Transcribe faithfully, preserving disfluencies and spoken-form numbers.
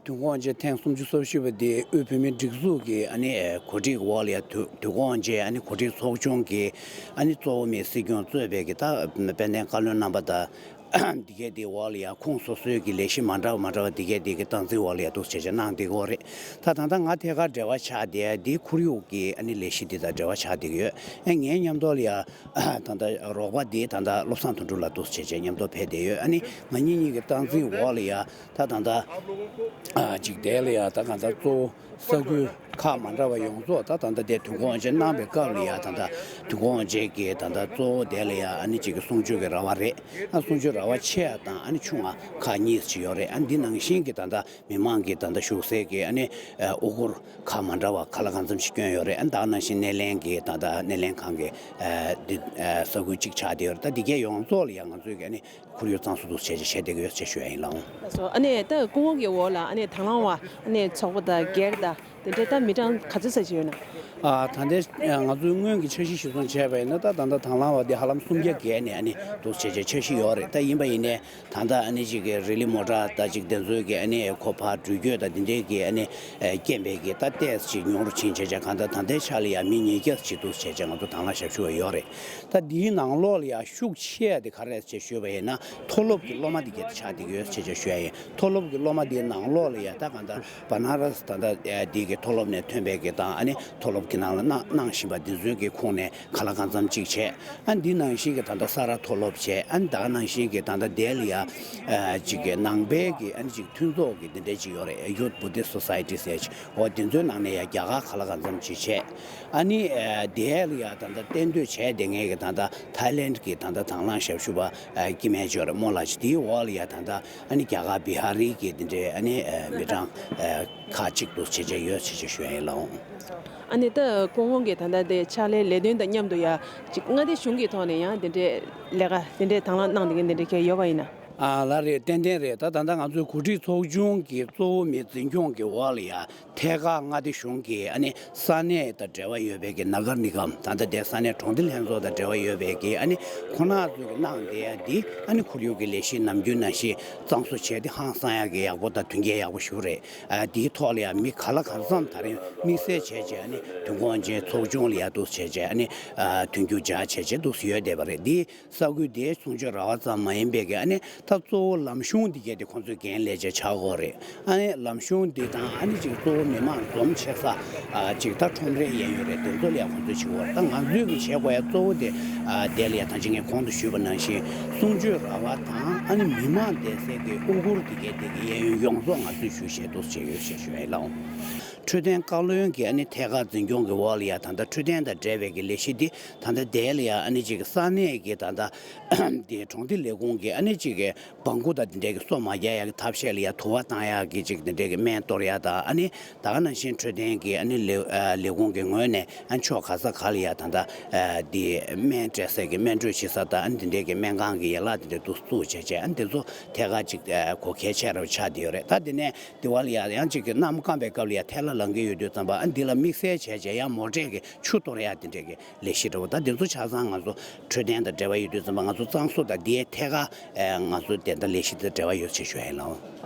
དུས་འཁོར་དབང་ཆེན་ཐེངས་སུམ་ཅུ་སོ་བཞི་པ་དེ་དབུས་བོད་མིའི་སྒྲིག་འཛུགས་ཀྱི་ཨ་ནི་གོ་སྒྲིག་འོག་ལ་ཡ་དུས་དུས་འཁོར་དབང་ཆེན་ཨ་ནི་གོ་སྒྲིག་ཚོགས་ཆུང་གི་ཨ་ནི་གཙོ་བོ་མི་སྲིད་སྐྱོང་གཙོས་པའི་གི་ད་དཔལ་ལྡན་བཀའ་བློན་རྣམ་པ་དང་། འདི་གས་དེ་འོག་ལ་ཡ་ཁོངས་སོ་སོའི་གི་ལས་གཞི་མ་འདྲ་བ་མ་འདྲ་བ་འདི་གས་དེ་གི་སྟངས་འཛིན་འོག་ལ་ཡ་འདུག་བྱས་བྱས་གནང་བསྡད་ཀྱི་ཡོད་རེད། ད་ད་ལྟ་ང་ཐད་ཀར་འབྲེལ་བ་ཆགས་བསྡད་ཡ་དེ་ཁོར་ཡུག་གི་ཨ་ནི་ལས་གཞི་འདི་དང་འབྲེལ་བ་ཆགས་བསྡད་ཀྱི་ཡོད། ཨ་ངའི་མཉམ་དུ་ལ་ཡ་ད་ལྟ་རོགས་པ་དེ་ད་ལྟ་བློ་བཟང་དོན་གྲུབ་ལགས་འདུག་བྱས་བྱས་མཉམ་དུ་ཕེབས་བསྡད་ཡོད། ཨ་ནི་ང་གཉིས་གཉིས་ཀྱི་སྟངས་འཛིན་འོག་ལ་ཡ་ད་ད་ལྟ་ཨ་ཅིག་དེ་ལ་ཡ་ད་གང་ལྟར་གཙོ་བོ་ས་ཁུལ་ཁག་མ་འདྲ་བ་ཡོངས་རྫོགས་ད་ད་ལྟ་དེ་དུས་འཁོར་དབང་ཆེན་གནང་བའི་སྐབས་ལ་ཡ་ད་ལྟ་དུས་འཁོར་དབང་ཆེན་གྱི་ད་ལྟ་གཙོ་བོ་དེ་ལ་ཡ་ཨ་ནི་ཅིག་གི་གསུང་ཆོས་ཀྱི་ར་བ་རེད། ཨ་གསུང་ཆོས་ར་བ་ཆེ་ཡ་དང་ཨ་ནི་ཆུང་ང་ཁག་གཉིས་ཅིག་ཡོད་རེད། ཨ་འདི་ནང་བཞིན་གྱི་ད་ལྟ་མི་མང་གི་ད་ལྟ་བཞུགས་སའི་གི་ཨ་ནི་ཨ་དབུ་སྐོར་ཁག་མ་འདྲ་བ་ག་ལ་གང་འཚམ་ཞིག་བསྐྱོན་ཡོད་རེད། ཨ་ད་ག་ནང་བཞིན་སྣེ་ལེན་གྱི་ད་ལྟ་སྣེ་ལེན་ཁང་གི་ཨ་འདི་ཨ་ས་ཁུལ་གཅིག་ཆགས་བསྡད་ཡོད་རེད། ད་འདི་གས་ཡོངས་རྫོགས་ལ་ཡ་ང་ཚོས་གི་ཨ་ནི་ཁོར་ཡུག་གཙང་བཟོ་འདུག་བྱས་བྱས་བྱས་བསྡད་ཀྱི་ཡོད་ཅེས་ཞུ་ཡ་ཡིན་ལགས། ལགས་སོ། ཨ་ནི་ད་སྐུ་ངོ་གི་འོག་ལ་ཨ་ནི་དང་བླངས་པ་ཨ་ནི་ཚོགས་པ་དང་སྒེར་དང་དེ་འདྲའི་ད་མི་གྲངས་ག་ཚོད་ཙམ་ཞིག་ཡོད་ན། ཨ་ད་ལྟའི་ང་ཚོའི་སྔོན་གྱི་འཆར་གཞི་གཞིར་བཟུང་བྱས་པ་ཡིན་ན་ད་ད་ལྟ་དང་བླངས་པ་དེ་ཧ་ལམ་སུམ་བརྒྱ་བརྒལ་ནས་ཨ་ནི་འདུག་བྱས་བྱས་འཆར་གཞི་ཡོད་རེད། ད་ཡིན་པ་ཡིན་ནའི་ད་ལྟ་ཨ་ནི་ཅིག་གི་རི་ལི་མོ་ཊ་ད་ཅིག་དེ་ཚོའི་གི་ཨ་ནི་ཁོ་ཕར་འགྲུལ་སྐྱོད་ད་དེ་འདྲའི་གི་ཨ་ནི་རྐྱེན་པས་གི་ད་ཏོག་ཙམ་ཅིག་ཉུང་རུ་ཕྱིན་བྱས་བྱས་གང་ལྟར་ད་ལྟའི་ཆ་ལ་ཡ་མི་ཉིས་བརྒྱ་ཅིག་འདུག་བྱས་བྱས་ང་ཚོ་དང་བླངས་ཞབས་ཞུ་བ་ཡོད་རེད། ད་འདིའི་ནང་ལོགས་ལ་ཡ་ཤུགས་ཆེ་ཡ་དེ་ག་རེ་རེད་ཅེས་ཞུས་པ་ཡིན་ན་མཐོ་སློབ་ཀྱི་སློབ་མ་དེ་གྱད་དུ་ཆགས་བསྡད་ཀྱི་ཡོད་ཅེས་ཅེས་ཞུ་ཡ་ཡིན། མཐོ་སློབ་ཀྱི་སློབ་མ་དེའི་ནང་ལོགས་ལ་ཡ་ད་གང་ལྟར་བ་ན་ར་སི་ད་ལྟ་འདི་གི་མཐོ་སློབ་ནས་ཐོན་པའི་གི་དང་ཨ་ནི་མཐོ་སློབ་ཀྱི་ནང་ལ་གནང་གནང་བཞིན་པ་འདི་ཚོའི་གི་ཁོངས་ནས་ག་ལ་གང་འཚམ་གཅིག་བྱས། ཨ་འདི་ནང་བཞིན་གི་ད་ལྟ་ས་རཱ་མཐོ་སློབ་བྱས། ཨ་ནི་ད་ག་ནང་བཞིན་གི་ད་ལྟ་དེ་ལ་ཡ་ཨ་ཅིག་གི་ནང་པའི་གི་ཨ་ནི་ཅིག་མཐུན་ཚོགས་ཀྱི་འདི་འདྲ་ཅིག་ཡོད་རེད། Youth Buddhist Society ཟེར་ཅིག་འོ་འདི་ཚོའི་ནང་ནས་ཡ་རྒྱ་གར་ག་ལ་གང་འཚམ་ཅིག་བྱས། ཨ་ནི་ཨ་དེ་ལ་ཡ་ད་ལྟ་གཏན་སྡོད་བྱས་བསྡད་མཁན་གྱི་ད་ལྟ་ཐའི་ལེན་གྱི་ད་ལྟ་དང་བླངས་ཞབས་ཞུ་བ་ཨ་སྐྱེ་དམན་ཅིག་ཡོད་རེད་མོ་ལགས་ཅིག་དེའི་འོག་ལ་ཡ་ད་ལྟ་ཨ་ནི་རྒྱ་གར་བི་ཧ་རི་གི་དེ་འདྲའི་ཨ་ནི་ཨ་མི་གྲངས་ཨ་ཁག་གཅིག་ཏུ་བྱས་བྱས་ཡོད་ཅེས་ཅེས་ཞུ་ཡ་ཡིན་ལགས། ཨ་ནི་ད་སྐུ་ངོ་གིས་ད་ལྟ་དེ་ཕྱག་ལས་ལས་དོན་དང་མཉམ་དུ་ཡ་ཅིག་མངའ་སྡེ་གཞུང་གི་ཐོག་ནས་ཡང་དེ་འདྲའི་ལས་ཀ་དེ་འདྲའི་དང་བླངས་གནང་བསྡད་མཁན་དེ་འདྲའི་གལ་ཡོད་པ་ཡིན་ན། ཨ་ལགས་རེད། ཏན་ཏན་རེད། ད་ད་ལྟ་ང་ཚོའི་གོ་སྒྲིག་ཚོགས་ཆུང་གི་གཙོ་བོ་མི་འཛིན་སྐྱོང་གི་འོག་ལ་ཡ་ཐད་ཀར་མངའ་སྡེ་གཞུང་གི་ཨ་ནི་ས་གནས་དང་འབྲེལ་བ་ཡོད་པའི་གི་ན་གར་ནི་གམ་ད་ལྟ་དེ་ས་གནས་གྲོང་སྡེ་ལྷན་ཚོགས་དང་འབྲེལ་བ་ཡོད་པའི་གི་ཨ་ནི་ཁོ་ན་ཚོས་གི་གནང་བསྡད་ཡ་འདི་ཨ་ནི་ཁོར་ཡུག་གི་ལས་གཞི་ནམ་རྒྱུན་ནང་བཞིན་གཙང་བཟོ་བྱས་ཏེ་ཧང་སང་ཡག་གི་ཡག་པོ་དང་མཐུན་རྐྱེན་ཡག་པོ་ཞིག་རེད། ཨ་དེའི་ཐོག་ལ་ཡ་མི་ག་ལ་གང་འཚམ་ད་རིང་དམིགས་བསལ་བྱས་བྱས་ཨ་ནི་དུས་འཁོར་དབང་ཆེན་ཚོགས་ཆུང་ལ་ཡ་འདུག་བྱས་བྱས་ཨ་ནི་ཨ་མཐུན་འགྱུར་སྦྱར་བྱས་བྱས་འདུག་ཡོད་བསྡད་པ་རེད། འདི་ས་ཁུལ་དེའི་གསུང་ཆོས་ར་བ་ཙམ་མ་ཡིན་པའི་གི་ཨ་ནི་ད་གཙོ་བོ་ལམ་གཞུང་འདི་གས་དེ་ཁོང་ཚོའི་འགན་ལས་བྱེད་ཆགས་ཀྱི་ཡོད་རེད། ཨ་ནི་ལམ་གཞུང་འདི་དང་ཨ་ནི་ཅིག་གཙོ་བོ་མི་མང་འཛོམས་བྱེད་ས་ཨ་ཅིག་ད་ཁྲོམ་རའི་གཡས་གཡོན་རེད། དེ་ཚོ་ལ་ཡ་ཁོང་ཚོས་བྱེད་ཀྱི་ཡོད་རེད། ད་ང་ཚོས་གི་བྱེད་དགོས་ཡ་གཙོ་བོ་དེ་ཨ་དེ་ལ་ཡ་ད་ཅི་ངས་གོང་དུ་ཞུས་པ་ནང་བཞིན་གསུང་ཆོས་ར་བ་དང་ཨ་ནི་མི་མང་བསྡད་སའི་གི་དབུ་སྐོར་འདི་གས་དེ་གི་གཡས་གཡོན་ཡོངས་རྫོགས་ང་ཚོས་ཞུ་བྱེད་འདུག་བྱེད་ཡོད་ཞེས་ཞུ་ཡ་ཡིན་ལགས། འཕྲོད་བསྟེན་བཀའ་བློན་གྱི་ཨ་ནི་ཐད་ཀར་འཛིན་སྐྱོང་གི་འོག་ལ་ཡ་ད་ལྟ་འཕྲོད་བསྟེན་དང་འབྲེལ་བའི་གི་ལས་གཞི་འདི་ད་ལྟ་དེ་ལ་ཡ་ཨ་ནི་ཅིག་ས་གནས་ཀྱི་ད་ལྟ་དེ་གྲོང་སྡེ་ལས་ཁུངས་ཀྱི་ཨ་ནི་ཅིག་གི་སྦྲང་བུ་དང་དེ་འདྲའི་གི་སོ་མ་རྒྱག་ཡག་གི་ཐབས་ཤེས་ལ་ཡ་དུ་བ་བཏང་ཡག་གི་ཅིག་དེ་འདྲའི་གི་སྨན་གཏོར་ཡག་དང་ཨ་ནི་ད་ག་ནང་བཞིན་འཕྲོད་བསྟེན་གྱི་ཨ་ནི་ལས་ཨ་ལས་ཁུངས་ཀྱི་ངོས་ནས་ཨ་ནི་ཕྱོགས་ག་ས་ག་ལ་ཡ་ད་ལྟ་ཨ་དེ་སྨན་སྤྲད་སའི་གི་སྨན་སྤྲོད་བྱེད་ས་དང་ཨ་ནི་དེ་འདྲའི་གི་སྨན་ཁང་གི་ཡན་ལག་དེ་འདྲ་འདུག་བཙུགས་བྱས་བྱས་ཨ་ནི་དེ་ཚོ་ཐད་ཀར་ཅིག་ཨ་གོ་གལ་ཆེ་རུ་ཆགས་བསྡད་ཡོད་རེད། ད་དེ་ནས་དེ་བ་ལ་ཡ་ཡང་ཅིག་གི་གནམ་སྐམ་པའི་སྐབས་ལ་ཡ་ཐལ་ལ་ལངས་ཀྱི་ཡོད་དུས་ཙམ་པ་ཨ་འདི་ལ་དམིགས་བསལ་བྱས་བྱས་ཡང་མོ་ཊའི་གི་ཆུ་གཏོར་ཡག་དེ་འདྲའི་གི་ལས་གཞི་འདྲ་བོ་ད་དེ་ཚོ་ཆ་ཚང་ང་ཚོ་འཕྲོད་བསྟེན་དང་འབྲེལ་བ་ཡོད་དུས་ཙམ་པ་ང་ཚོ་གཙང་བཟོ་དང་འདིའི་ཐད་ཀར་ཨེ་ང་ཚོ་དེ་འདྲ་ལས་གཞི་དེ་འབྲེལ་བ་ཡོད་ཅེས་ཞུ་ཡ་ཡིན་ལགས།